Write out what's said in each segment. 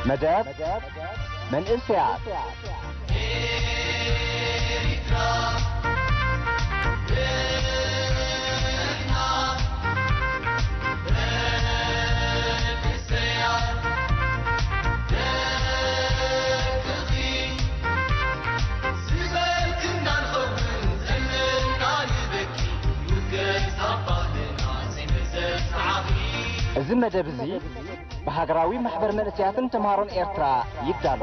መደብ መንእሰያት። እዚ መደብ እዚ ብሃገራዊ ማሕበር መንእሰያትን ተምሃሮን ኤርትራ ይዳሎ።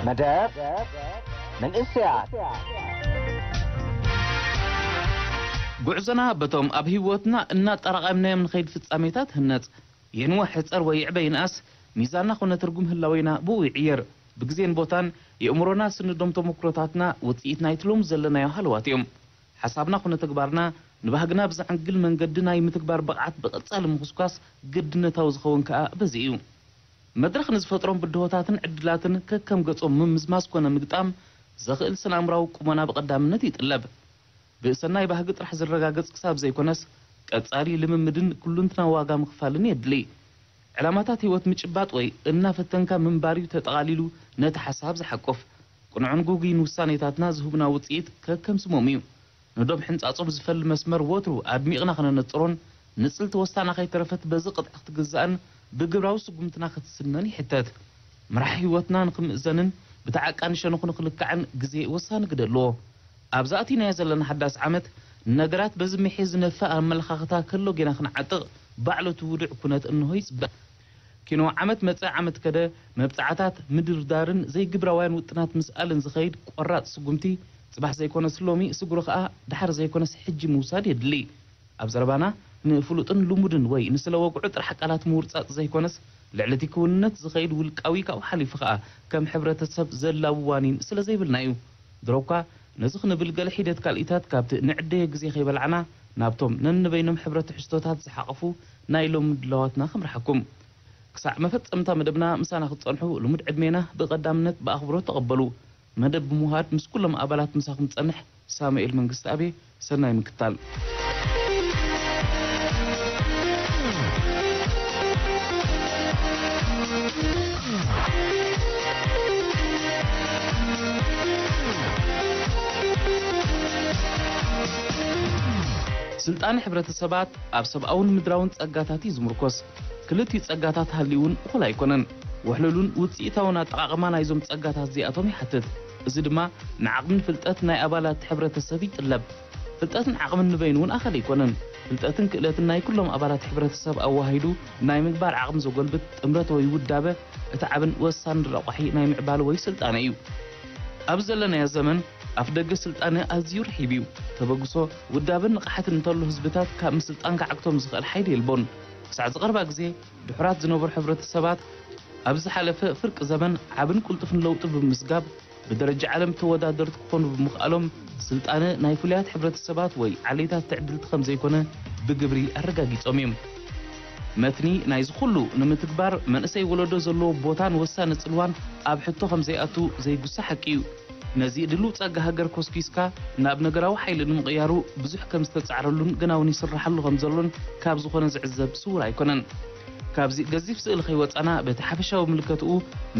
መደብ መንእሰያት። ጉዕዞና በቶም ኣብ ህይወትና እናጠራቐምናዮም ንኸይድ ፍጻሜታት ህነጽ። የንወሕ ሕጸር ወይ ይዕበ ይንኣስ፣ ሚዛንና ኮነ ትርጉም ህላዌና ብኡ ይዕየር። ብግዜን ቦታን የእምሮና ስንዶም ተመክሮታትና ውጽኢት ናይቲ ሎሚ ዘለናዮ ሃለዋት እዮም። ሓሳብና ኮነ ተግባርና ንባህግና ብዘዕንግል መንገዲ ናይ ምትግባር ብቕዓት ብቐጻሊ ምኹስኳስ ግድነታዊ ዝኸውን ከኣ በዚ እዩ። መድረኽ ንዝፈጥሮም ብድሆታትን ዕድላትን ከከም ገጾም ምምዝማዝ ኮነ ምግጣም ዘኽእል ስነ-ኣእምራዊ ቁመና ብቐዳምነት ይጥለብ። ብሰናይ ባህጊ ጥራሕ ዝረጋገጽ ክሳብ ዘይኮነስ፣ ቀጻሊ ልምምድን ኩሉንትና ዋጋ ምኽፋልን የድሊ። ዕላማታት ህይወት ምጭባጥ ወይ እናፈተንካ ምንባር እዩ ተጠቓሊሉ ነቲ ሓሳብ ዝሓቁፍ። ቅኑዕን ግጉይን ውሳኔታትና ዝህቡና ውጽኢት ከከም ስሞም እዩ። ንዶብ ሕንጻጾም ዝፈሊ መስመር ወትሩ ኣድሚቕና ክነነጽሮን፣ ንጽልቲ ወሳና ከይተረፈት በዚ ቅጥዒ ክትግዛእን ብግብራዊ ስጉምትና ክትስነን ይሕተት። መራሒ ህይወትና ንክምእዘንን ብተዓቃኒ ሸነኹ ንክልካዕን ግዜ ወሳኒ ግደ ኣለዎ። ኣብዚ ኣቲናዮ ዘለና ሓዳስ ዓመት፣ ንነገራት በዚ ምሒር ዝነፍእ ኣመለኻኽታ ከሎ ጌና ክንዓጥቕ፣ ባዕሉ እቲ ውዱዕ ኩነት እንሆ ይጽበ። ኪኖ ዓመት መጸ ዓመት ከደ፣ መብጽዓታት ምድርዳርን ዘይግብራውያን ውጥናት ምስኣልን ዝኸይድ ቆራጽ ስጉምቲ፣ ጽባሕ ዘይኮነስ ሎሚ፣ ስግሩ ኸኣ ደሓር ዘይኮነስ ሕጂ ምውሳድ የድሊ። ኣብ ዘረባና ንፍሉጥን ልሙድን ወይ ንስለ ወግዑ ጥራሕ ቃላት ምውርጻጽ ዘይኮነስ፣ ልዕሊ እቲ ክውንነት ዝኸይድ ውልቃዊ ካብኡ ሓሊፉ ኸኣ ከም ሕብረተሰብ ዘላዊ ዋኒን ስለ ዘይብልና እዩ። ድሮ እኳ ነዚ ክንብል ገለ ሒደት ካልኢታት ካብቲ ንዕደዮ ግዜ ከይበላዕና ናብቶም ነንበይኖም ሕብረ ትሕዝቶታት ዝሓቐፉ ናይ ሎሚ ድላዋትና ከምርሓኩም። ክሳዕ መፈጸምታ መደብና ምሳና ክትጸንሑ ልሙድ ዕድሜና ብቐዳምነት ብኣኽብሮት ተቐበሉ። መደብ ብምውሃድ ምስ ኩሎም ኣባላት ምሳኹም ዝጸንሕ ሳሙኤል መንግስተኣብ። ሰናይ ምክታል። ስልጣነ ሕብረተሰባት ኣብ ሰብኣውን ምድራውን ጸጋታት እዩ ዝምርኮስ። ክልቲኡ ጸጋታት ሃልዩውን እኹል ኣይኮነን። ውሕሉልን ውጽኢታውን ኣጠቓቕማ ናይዞም ጸጋታት እዚኣቶም ይሓትት። እዚ ድማ ንዓቕምን ፍልጠት ናይ ኣባላት ሕብረተሰብ ይጥለብ። ፍልጠትን ዓቕምን ንበይኑ እውን ኣኸል ኣይኮነን። ፍልጠትን ክእለትን ናይ ኩሎም ኣባላት ሕብረተሰብ ኣዋሂዱ ናይ ምግባር ዓቕሚ ዘጎልብት ጥምረት ወይ ውዳበ እቲ ዓብን ወሳኒ ረቋሒ ናይ ምዕባለ ወይ ስልጣነ እዩ። ኣብ ዘለናዮ ዘመን ኣፍ ደገ ስልጣነ ኣዝዩ ርሒብ እዩ። ተበግሶ፣ ውዳበን ንቕሓትን እንተሎ ህዝብታት ካብ ምስልጣን ክዓግቶም ዝኽእል ሓይሊ የልቦን። ክሳዕ ዝቐርባ ግዜ ድሑራት ዝነበሩ ሕብረተሰባት ኣብ ዝሓለፈ ፍርቂ ዘመን ዓብን ቅልጡፍን ለውጢ ብምምዝጋብ ብደረጃ ዓለም ተወዳደርቲ ክኾኑ ብምኽኣሎም ስልጣነ ናይ ፍሉያት ሕብረተሰባት ወይ ዓሌታት ትዕድልቲ ከም ዘይኮነ ብግብሪ ኣረጋጊጾም እዮም። መትኒ ናይዚ ኩሉ ንምትግባር መንእሰይ ወለዶ ዘለዎ ቦታን ወሳኒ ጽልዋን ኣብ ሕቶ ከም ዘይኣቱ ዘይጉሳ ሓቂ እዩ። ነዚ ድሉው ጸጋ ሃገር ኮስኪስካ ናብ ነገራዊ ሓይሊ ንምቕያሩ ብዙሕ ከም ዝተጻዕረሉን ገና እውን ይስራሓሉ ከም ዘሎን ካብ ዝኾነ ዝዕዘብ ስዉር ኣይኮነን። ካብዚ ገዚፍ ስእሊ ከይወጻና በቲ ሓፈሻዊ ምልከትኡ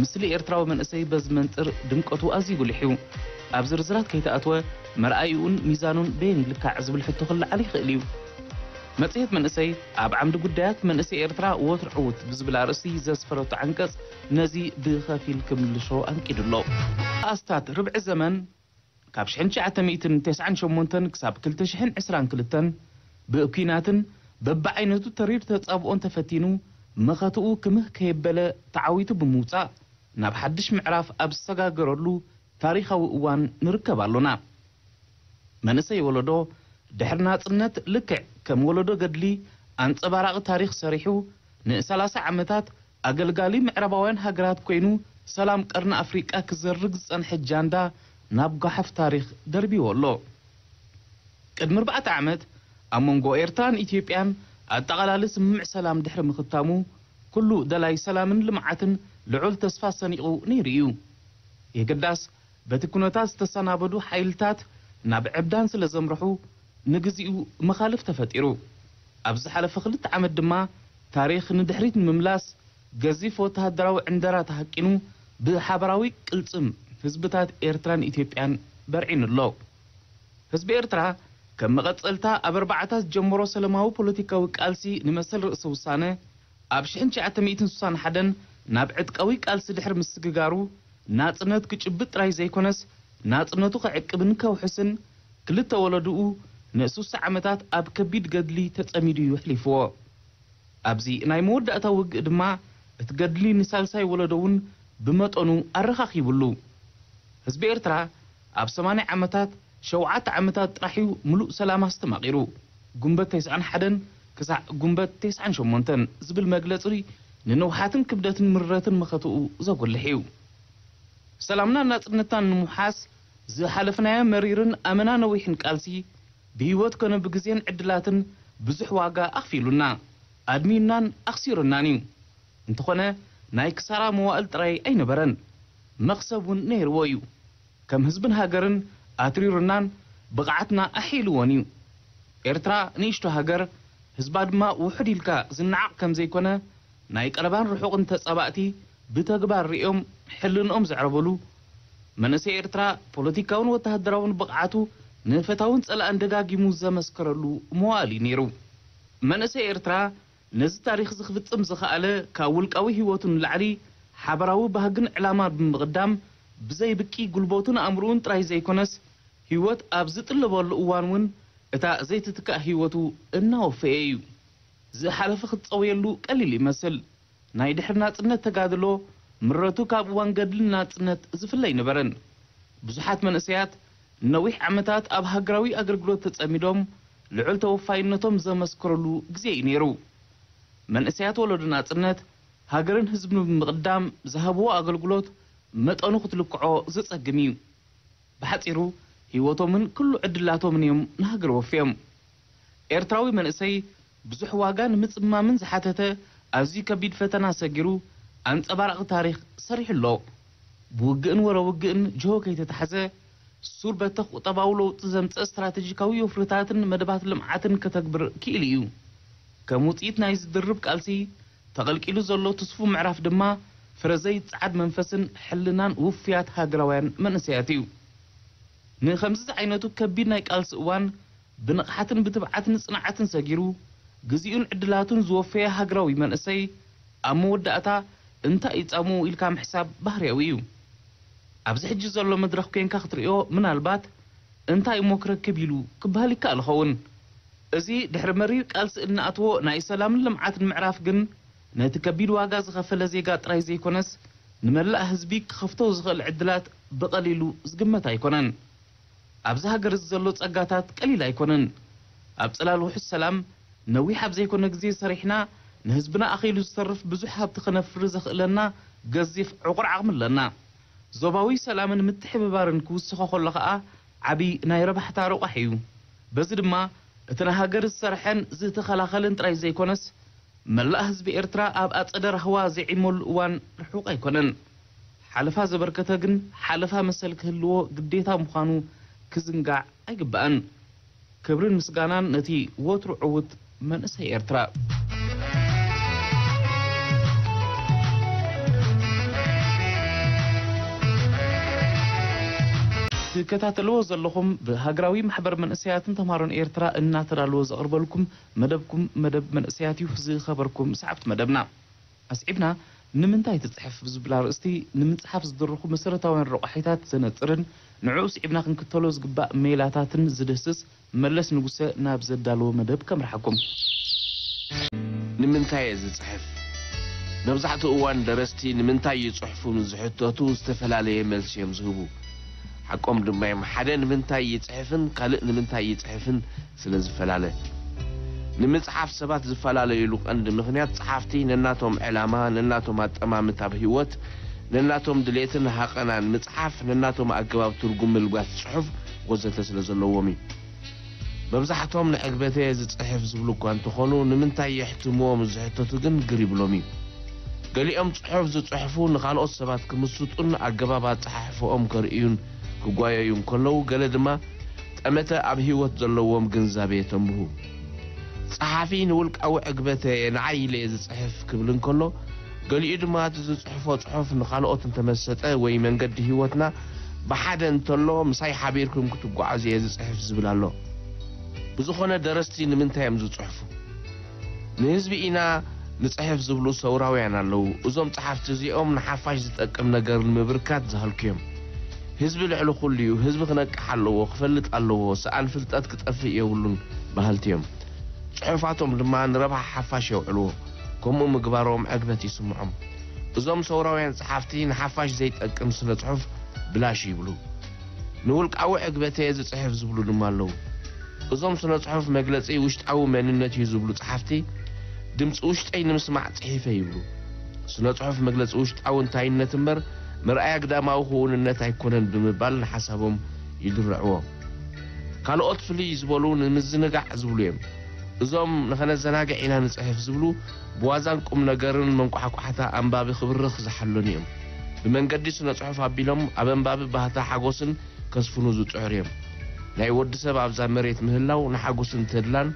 ምስሊ ኤርትራዊ መንእሰይ በዚ መንጽር ድምቀቱ ኣዝዩ ጉሊሕ እዩ። ኣብ ዝርዝራት ከይተኣትወ መርኣይኡን ሚዛኑን በየን ይልካዕ ዝብል ሕቶ ክለዓል ይኽእል እዩ። መጽሔት መንእሰይ ኣብ ዓምዲ ጉዳያት መንእሰይ ኤርትራ ወትሩ ዕዉት ብዝብል ኣርእስቲ ዘስፈረቶ ዓንቀጽ ነዚ ብኸፊል ክምልሾ ኣንቂዱ ኣሎ። ኣስታት ርብዒ ዘመን ካብ ሽሕን ትሽዓተ ሚእትን ተስዓን ሸሞንተን ክሳብ ክልተ ሽሕን ዕስራን ክልተን ብኲናትን በብዓይነቱ ተሪር ተጻብኦን ተፈቲኑ መኸትኡ ክምህ ከየበለ ተዓዊቱ ብምውጻእ ናብ ሓድሽ ምዕራፍ ኣብ ዝሰጋገረሉ ታሪኻዊ እዋን ንርከብ ኣሎና። መንእሰይ ወለዶ ድሕሪ ናጽነት ልክዕ ከም ወለዶ ገድሊ ኣንጸባራቒ ታሪኽ ሰሪሑ ንሰላሳ ዓመታት ኣገልጋሊ ምዕራባውያን ሃገራት ኮይኑ ሰላም ቀርኒ ኣፍሪቃ ክዘርግ ዝጸንሐ ጃንዳ ናብ ጓሓፍ ታሪኽ ደርቢዎ ኣሎ። ቅድሚ ኣርባዕተ ዓመት ኣብ መንጎ ኤርትራን ኢትዮጵያን ኣጠቓላሊ ስምምዕ ሰላም ድሕሪ ምኽታሙ፣ ኩሉ ደላይ ሰላምን ልምዓትን ልዑል ተስፋ ሰኒቑ ነይሩ እዩ። የግዳስ በቲ ኩነታት ዝተሰናበዱ ሓይልታት ናብ ዕብዳን ስለ ዘምርሑ፣ ንግዚኡ መኻልፍ ተፈጢሩ። ኣብ ዝሓለፈ ክልተ ዓመት ድማ ታሪኽ ንድሕሪት ንምምላስ ገዚፍ ወተሃደራዊ ዕንደራ ተሃቂኑ፣ ብሓባራዊ ቅልጽም ህዝብታት ኤርትራን ኢትዮጵያን በርዒኑ ኣሎ። ህዝቢ ኤርትራ ከም መቐጸልታ ኣብ ኣርባዓታት ዝጀመሮ ሰላማዊ ፖለቲካዊ ቃልሲ ንመሰል ርእሰ ውሳነ ኣብ ሽሕን ትሽዓተ ሚእትን ስሳን ሓደን ናብ ዕጥቃዊ ቃልሲ ድሕሪ ምስግጋሩ፣ ናጽነት ክጭብጥ ጥራይ ዘይኮነስ፣ ናጽነቱ ከዕቅብን ከውሕስን፣ ክልተ ወለድኡ ንስሳ ዓመታት ኣብ ከቢድ ገድሊ ተጸሚዱ እዩ ኣሕሊፍዎ። ኣብዚ ናይ መወዳእታ ውግእ ድማ፣ እቲ ገድሊ ንሳልሳይ ወለዶ እውን ብመጠኑ ኣረኻኺቡሉ። ህዝቢ ኤርትራ ኣብ ሰማንያ ዓመታት፣ ሸውዓተ ዓመታት ጥራሕ እዩ ምሉእ ሰላም ኣስተማቒሩ። ጉንበት ተስዓን ሓደን ክሳዕ ጉንበት ተስዓን ሸሞንተን ዝብል መግለጺ፣ ንንውሓትን ክብደትን ምረትን መኸትኡ ዘጉልሕ እዩ። ሰላምናን ናጽነትናን ንምውሓስ ዝሓለፍናዮ መሪርን ኣመና ነዊሕን ቃልሲ፣ ብህይወት ኮነ ብግዜን ዕድላትን ብዙሕ ዋጋ ኣኽፊሉና፣ ኣድሚዩናን ኣኽሲሩናን እዩ። እንተኾነ፣ ናይ ክሳራ መዋእል ጥራይ ኣይነበረን፣ መኽሰብ እውን ነይርዎ እዩ። ከም ህዝብን ሃገርን ኣትሪሩናን ብቕዓትና ኣሕኢልዎን እዩ። ኤርትራ ንእሽቶ ሃገር፣ ህዝባ ድማ ውሑድ ኢልካ ዝነዓቕ ከም ዘይኮነ፣ ናይ ቀረባን ርሑቕን ተጻባእቲ ብተግባር ርእዮም ሕልንኦም ዘዕረበሉ፣ መንእሰይ ኤርትራ ፖለቲካውን ወተሃደራውን ብቕዓቱ ንፈታውን ጸላእን ደጋጊሙ ዘመስከረሉ መዋእል እዩ ነይሩ። መንእሰይ ኤርትራ ነዚ ታሪኽ እዚ ክፍጽም ዝኸኣለ፣ ካብ ውልቃዊ ህይወቱ ንላዕሊ፣ ሓባራዊ ባህግን ዕላማ ብምቕዳም፣ ብዘይ ብቂ ጉልበቱን ኣእምሮኡን ጥራይ ዘይኮነስ፣ ህይወት ኣብ ዝጥለበሉ እዋን እውን እታ ዘይትትካእ ህይወቱ እናወፈየ እዩ። ዝሓለፈ ክትጸውየሉ ቀሊል ይመስል። ናይ ድሕሪ ናጽነት ተጋድሎ ምረቱ ካብ እዋን ገድሊ ናጽነት ዝፍለ ኣይነበረን። ብዙሓት መንእሰያት ነዊሕ ዓመታት ኣብ ሃገራዊ ኣገልግሎት ተጸሚዶም ልዑል ተወፋይነቶም ዘመስከረሉ ግዜ እዩ ነይሩ። መንእሰያት ወለዶ ናጽነት፣ ሃገርን ህዝብን ብምቕዳም ዝሃብዎ ኣገልግሎት መጠኑ ክትልክዖ ዘጸግም እዩ። ብሓጺሩ፣ ህይወቶምን ኩሉ ዕድላቶምን እዮም ንሃገር ወፍዮም። ኤርትራዊ መንእሰይ ብዙሕ ዋጋ ንምጽማምን ዝሓተተ ኣዝዩ ከቢድ ፈተና ሰጊሩ፣ ኣንጸባራቒ ታሪኽ ሰሪሑ ኣሎ። ብውግእን ወረ ውግእን ጅሆ ከይተታሕዘ፣ ሱር በተኽ ቁጠባዊ ለውጢ ዘምጽእ ስትራተጂካዊ ወፍርታትን መደባት ልምዓትን ከተግብር ክኢሉ እዩ። ከም ውጽኢት ናይዚ ድርብ ቃልሲ፣ ተቐልቂሉ ዘሎ ትስፉ ምዕራፍ ድማ፣ ፍረ ዘይጸዓድ መንፈስን ሕልናን ውፉያት ሃገራውያን መንእሰያት እዩ። ንኸምዚ ዝዓይነቱ ከቢድ ናይ ቃልሲ እዋን፣ ብንቕሓትን ብትብዓትን ጽንዓትን ሰጊሩ፣ ግዜኡን ዕድላቱን ዝወፈየ ሃገራዊ መንእሰይ፣ ኣብ መወዳእታ እንታይ እዩ ጻምኡ ኢልካ ምሕሳብ ባህርያዊ እዩ። ኣብዚ ሕጂ ዘሎ መድረኽ ኴንካ ክትርእዮ፣ ምናልባት እንታይ እሞ ክረክብ ኢሉ ክበሃል ይከኣል ይኸውን። እዚ ድሕሪ መሪር ቃልሲ እንኣትዎ ናይ ሰላምን ልምዓትን ምዕራፍ ግን፣ ነቲ ከቢድ ዋጋ ዝኸፈለ ዜጋ ጥራይ ዘይኮነስ፣ ንመላእ ህዝቢ ክኸፍቶ ዝኽእል ዕድላት ብቐሊሉ ዝግመት ኣይኮነን። ኣብዚ ሃገር እዚ ዘሎ ጸጋታት ቀሊል ኣይኮነን። ኣብ ጽላል ውሑስ ሰላም፣ ነዊሕ ኣብ ዘይኮነ ግዜ ሰሪሕና፣ ንህዝብና ኣኺሉ ዝተርፍ ብዙሕ ሃብቲ ከነፍሪ ዘኽእለና ገዚፍ ዕቑር ዓቕሚ ኣለና። ዞባዊ ሰላምን ምትሕብባርን ክውስኾ ከሎ ኸኣ፣ ዓቢ ናይ ረባሕታ ረቋሒ እዩ። በዚ ድማ፣ እቲ ንሃገር ዝሰርሐን ዝተኸላኸለን ጥራይ ዘይኮነስ፣ መላእ ህዝቢ ኤርትራ ኣብ ኣጸደ ራህዋ ዝዒመሉ እዋን ርሑቕ ኣይኮነን። ሓለፋ ዘበርከተ ግን ሓለፋ መሰል ክህልዎ ግዴታ ምዃኑ ክዝንጋዕ ኣይግባእን። ክብርን ምስጋናን ነቲ ወትሩ ዕዉት መንእሰይ ኤርትራ። ትከታተልዎ ዘለኹም ብሃገራዊ ማሕበር መንእሰያትን ተምሃሮን ኤርትራ እናተዳለወ ዘቕርበልኩም መደብኩም መደብ መንእሰያት እዩ። ዝኸበርኩም ሰዓብቲ መደብና፣ ኣስዒብና ንምንታይ ትጽሕፍ ብዝብል ኣርእስቲ ንምጽሓፍ ዝድርኹ መሰረታውያን ረቋሒታት ዘነጽርን ንዕኡ ስዒብና ክንክተሎ ዝግባእ ሜላታትን ዝድህስስ መለስ ንጉሰ ናብ ዘዳለዎ መደብ ከምርሓኩም። ንምንታይ እየ ዝጽሕፍ? መብዛሕትኡ እዋን ደረስቲ ንምንታይ ይጽሕፉ ምስ ዝሕተቱ ዝተፈላለየ መልሲ እዮም ዝህቡ። ሓቆም ድማ እዮም። ሓደ ንምንታይ ይጽሕፍን ካልእ ንምንታይ ይጽሕፍን ስለ ዝፈላለ። ንምጽሓፍ ሰባት ዝፈላለዩሉ ቀንዲ ምኽንያት ጸሓፍቲ ነናቶም ዕላማ፣ ነናቶም ኣጠማምታ ኣብ ህይወት፣ ነናቶም ድሌትን ሃቐናን ምጽሓፍ፣ ነናቶም ኣገባብ ትርጉም ምልጋስ ጽሑፍ ወዘተ ስለ ዘለዎም እዩ። መብዛሕቶም ንዕግበተየ ዝጽሕፍ ዝብሉ እኳ እንተኾኑ፣ ንምንታይ የሕትምዎ ምስ ዝሕተቱ ግን ግር ይብሎም እዩ። ገሊኦም ጽሑፍ ዝጽሕፉ ንኻልኦት ሰባት ክምስጡን ኣገባብ ኣጸሓሕፍኦም ከርእዩን ክጓየዩ እንከለዉ፣ ገለ ድማ ጠመተ ኣብ ህይወት ዘለዎም ግንዛበ የተንብሁ። ጸሓፊ ንውልቃዊ ዕግበተየ ንዓይ ኢለ እየ ዝጽሕፍ ክብል እንከሎ፣ ገሊኡ ድማ እቲ ዝጽሕፎ ጽሑፍ ንኻልኦት እንተመሰጠ ወይ መንገዲ ህይወትና ብሓደ እንተሎ ምሳይ ሓቢርኩም ክትጓዓዙ እየ ዝጽሕፍ ዝብል ኣሎ። ብዝኾነ ደረስቲ ንምንታይ እዮም ዝጽሕፉ? ንህዝቢ ኢና ንጽሕፍ ዝብሉ ሰውራውያን ኣለዉ። እዞም ጸሓፍቲ እዚኦም ንሓፋሽ ዝጠቅም ነገር ንምብርካት ዝሃልኩ እዮም። ህዝቢ ልዕሊ ኩሉ እዩ። ህዝቢ ክነቅሕ ኣለዎ፣ ክፈልጥ ኣለዎ። ሰኣን ፍልጠት ክጠፍእ የብሉን በሃልቲ እዮም። ጽሑፋቶም ድማ ንረብሓ ሓፋሽ የውዕልዎ። ከምኡ ምግባሮም ዕግበት ይስምዖም። እዞም ሰውራውያን ጸሓፍቲ ንሓፋሽ ዘይጠቅም ስነ ጽሑፍ ብላሽ ይብሉ። ንውልቃዊ ዕግበተየ ዝጽሕፍ ዝብሉ ድማ ኣለዉ። እዞም ስነ ጽሑፍ መግለጺ ውሽጣዊ መንነት እዩ ዝብሉ ጸሓፍቲ፣ ድምጺ ውሽጠይ ንምስማዕ ጽሒፈ ይብሉ። ስነ ጽሑፍ መግለጺ ውሽጣዊ እንታይነት እምበር መርኣያ ግዳማዊ ክውንነት ኣይኮነን ብምባል ንሓሳቦም ይድርዕዎ። ካልኦት ፍልይ ዝበሉ ንምዝንጋዕ ዝብሉ እዮም። እዞም ንኸነዘናግዕ ኢና ንጽሕፍ ዝብሉ ብዋዛን ቁም ነገርን መንቋሕቋሕታ ኣንባቢ ክብርኽ ዝሓለኑ እዮም። ብመንገዲ ስነ ጽሑፍ ኣቢሎም ኣብ ኣንባቢ ባህታ ሓጎስን ከስፍኑ ዝጽዕሩ እዮም። ናይ ወዲ ሰብ ኣብዛ መሬት ምህላው ንሓጎስን ተድላን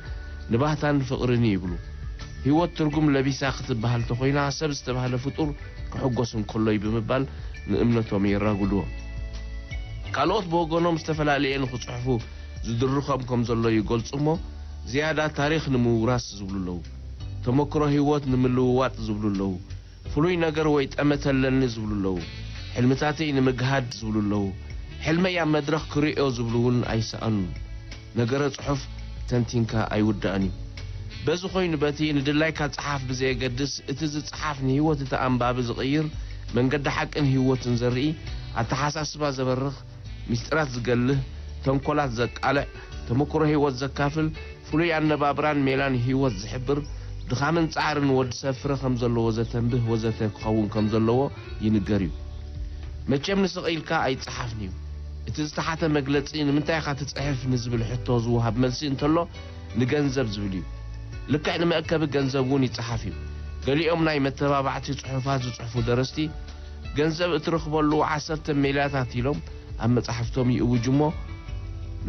ንባህታን ፍቕርን እዩ ይብሉ። ህይወት ትርጉም ለቢሳ ክትበሃል ተኾይና ሰብ ዝተባህለ ፍጡር ክሕጎስ እንከሎ እዩ ብምባል ንእምነቶም የራጉድዎ። ካልኦት ብወገኖም ዝተፈላለየ ንኽጽሕፉ ዝድርኾም ከም ዘሎ ይገልጹ እሞ ዝያዳ ታሪኽ ንምውራስ ዝብሉ ኣለዉ። ተመክሮ ህይወት ንምልውዋጥ ዝብሉ ኣለዉ። ፍሉይ ነገር ወይ ጠመተ ኣለኒ ዝብሉ ኣለዉ። ሕልምታተይ ንምግሃድ ዝብሉ ኣለዉ። ሕልመይ ኣብ መድረኽ ክርእዮ ዝብሉ እውን ኣይሰኣኑን። ነገረ ጽሑፍ ተንቲንካ ኣይውዳእን እዩ። በዚ ኮይኑ በቲ ንድላይካ ጸሓፍ ብዘየገድስ እቲ ዝጸሓፍ ንህይወት እቲ ኣንባቢ ዝቕይር መንገዲ ሓቅን ህይወትን ዘርኢ ኣተሓሳስባ ዘበርኽ ምስጢራት ዝገልህ፣ ተንኮላት ዘቃልዕ፣ ተመክሮ ህይወት ዘካፍል፣ ፍሉይ ኣነባብራን ሜላን ህይወት ዝሕብር፣ ድኻምን ጻዕርን ወዲ ሰብ ፍረ ከም ዘለዎ ዘተንብህ ወዘተ ክኸውን ከም ዘለዎ ይንገር እዩ። መቸም ንስቕ ኢልካ ኣይጸሓፍን እዩ። እቲ ዝተሓተ መግለጺ ንምንታይ ኢኻ ትጽሕፍ ንዝብል ሕቶ ዝወሃብ መልሲ እንተሎ ንገንዘብ ዝብል እዩ። ልክዕ ንመእከቢ ገንዘብ እውን ይጸሓፍ እዩ። ገሊኦም ናይ መተባባዕቲ ጽሑፋት ዝጽሕፉ ደረስቲ ገንዘብ እትረኽበሉ ዓሰርተ ሜላታት ኢሎም ኣብ መጻሕፍቶም ይእውጅሞ፣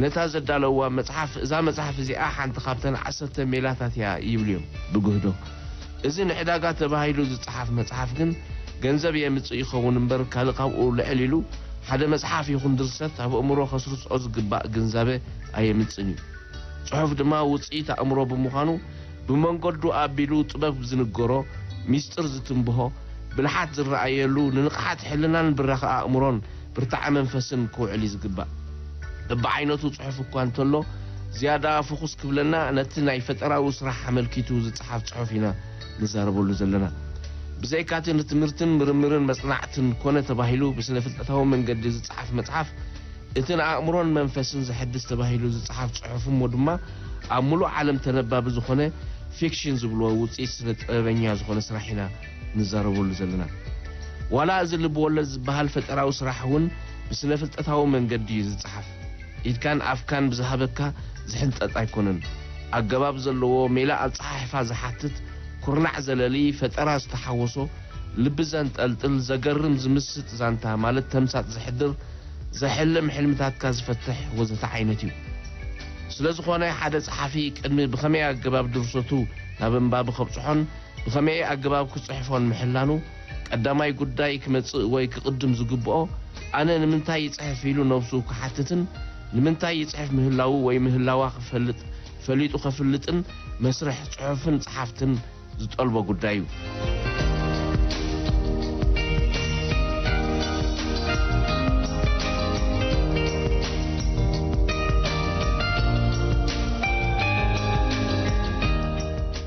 ነታ ዘዳለውዋ መጽሓፍ፣ "እዛ መጽሓፍ እዚኣ ሓንቲ ካብተን ዓሰርተ ሜላታት እያ" ይብሉ እዮም ብግህዶ። እዚ ንዕዳጋ ተባሂሉ ዝጸሓፍ መጽሓፍ ግን ገንዘብ የምጽእ ይኸውን እምበር፣ ካልእ ካብኡ ልዕል ኢሉ ሓደ መጽሓፍ ይኹን ድርሰት ኣብ ኣእምሮ ከስርጾ ዝግባእ ግንዛበ ኣየምጽእን እዩ። ጽሑፍ ድማ ውጽኢት ኣእምሮ ብምዃኑ፣ ብመንገዱ ኣቢሉ ጥበብ ዝንገሮ፣ ሚስጥር ዝትንብሆ፣ ብልሓት ዝረኣየሉ፣ ንንቕሓት ሕልናን ብራኸ ኣእምሮን ብርታዐ መንፈስን ክውዕል እዩ ዝግባእ። በብዓይነቱ ጽሑፍ እኳ እንተሎ፣ ዝያዳ ፍኹስ ክብለና ነቲ ናይ ፈጠራዊ ስራሕ ኣመልኪቱ ዝጸሓፍ ጽሑፍ ኢና ንዛረበሉ ዘለና። ብዘይካቲ ንትምህርትን ምርምርን መጽናዕትን ኮነ ተባሂሉ ብስነ ፍልጠታዊ መንገዲ ዝጸሓፍ መጽሓፍ፣ እቲ ንኣእምሮን መንፈስን ዘሐድስ ተባሂሉ ዝጸሓፍ ጽሑፍ እሞ ድማ ኣብ ምሉእ ዓለም ተነባቢ ዝኾነ ፊክሽን ዝብልዎ ውጽኢት ስነ ጥበበኛ ዝኾነ ስራሕ ኢና ንዛረበሉ ዘለና። ዋላ እዚ ልብ ወለድ ዝበሃል ፈጠራዊ ስራሕ እውን ብስነ ፍልጠታዊ መንገዲ እዩ ዝጸሓፍ። ኢድካን ኣፍካን ብዝሃበካ ዝሕንጠጥ ኣይኮነን። ኣገባብ ዘለዎ ሜላ ኣጸሓሕፋ ዝሓትት፣ ኩርናዕ ዘለሊ፣ ፈጠራ ዝተሓወሶ፣ ልቢ ዘንጠልጥል፣ ዘገርም፣ ዝምስጥ ዛንታ ማለት ተምሳጥ ዘሕድር፣ ዘሕልም፣ ሕልምታትካ ዝፈትሕ ወዘተ ዓይነት እዩ። ስለ ዝኾነ ሓደ ጸሓፊ ቅድሚ ብኸመይ ኣገባብ ድርሰቱ ናብ ኣንባቢ ከብጽሖን ብኸመይ ኣገባብ ክጽሕፎን ምሕላኑ ቀዳማይ ጉዳይ ክመጽእ ወይ ክቕድም ዝግብኦ፣ ኣነ ንምንታይ ይጽሕፍ ኢሉ ነብሱ ክሓትትን ንምንታይ ይጽሕፍ ምህላዉ ወይ ምህላዋ ክፈልጥ፣ ፈሊጡ ከፍልጥን መስርሕ ጽሑፍን ጸሓፍትን ዝጠልቦ ጉዳይ እዩ።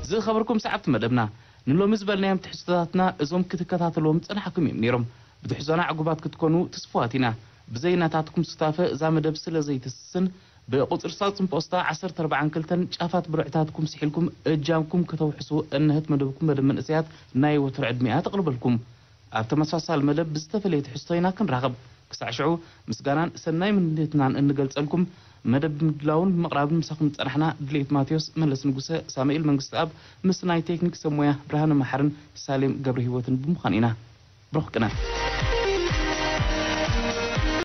ዝኸበርኩም ሰዓብቲ መደብና፣ ንሎሚ ዝበልናዮም ትሕዝቶታትና እዞም ክትከታተልዎም ጸናሕኩም እዮም ነይሮም። ብትሕዞና ዕጉባት ክትኮኑ ትስፉዋት ኢና። ብዘይ ናታትኩም ሱታፈ እዛ መደብ ስለ ዘይትስስን፣ ብቁጽሪ ሳጹን ፖስታ ዓሰርተ ኣርባዓን ክልተን ጫፋት ብርዕታትኩም ስሒልኩም እጃምኩም ከተውሕሱ እነሀት መደብኩም መደብ መንእሰያት ናይ ወትሩ ዕድሚኣ ተቕርበልኩም። ኣብ ተመሳሳሊ መደብ ብዝተፈለየ ትሕዝቶ ኢና ክንራኸብ። ክሳዕ ሽዑ ምስጋናን ሰናይ ምንድነትናን እንገልጸልኩም፣ መደብ ብምድላውን ብምቕራብን ምሳኹም ዝጸናሕና ድሌት ማቴዎስ፣ መለስ ንጉሰ፣ ሳሙኤል መንግስትኣብ፣ ምስ ናይ ቴክኒክ ሰብ ሞያ ብርሃነ መሓርን ሳሌም ገብረ ህይወትን ብምዃን ኢና። ብሩኽ ቅነ።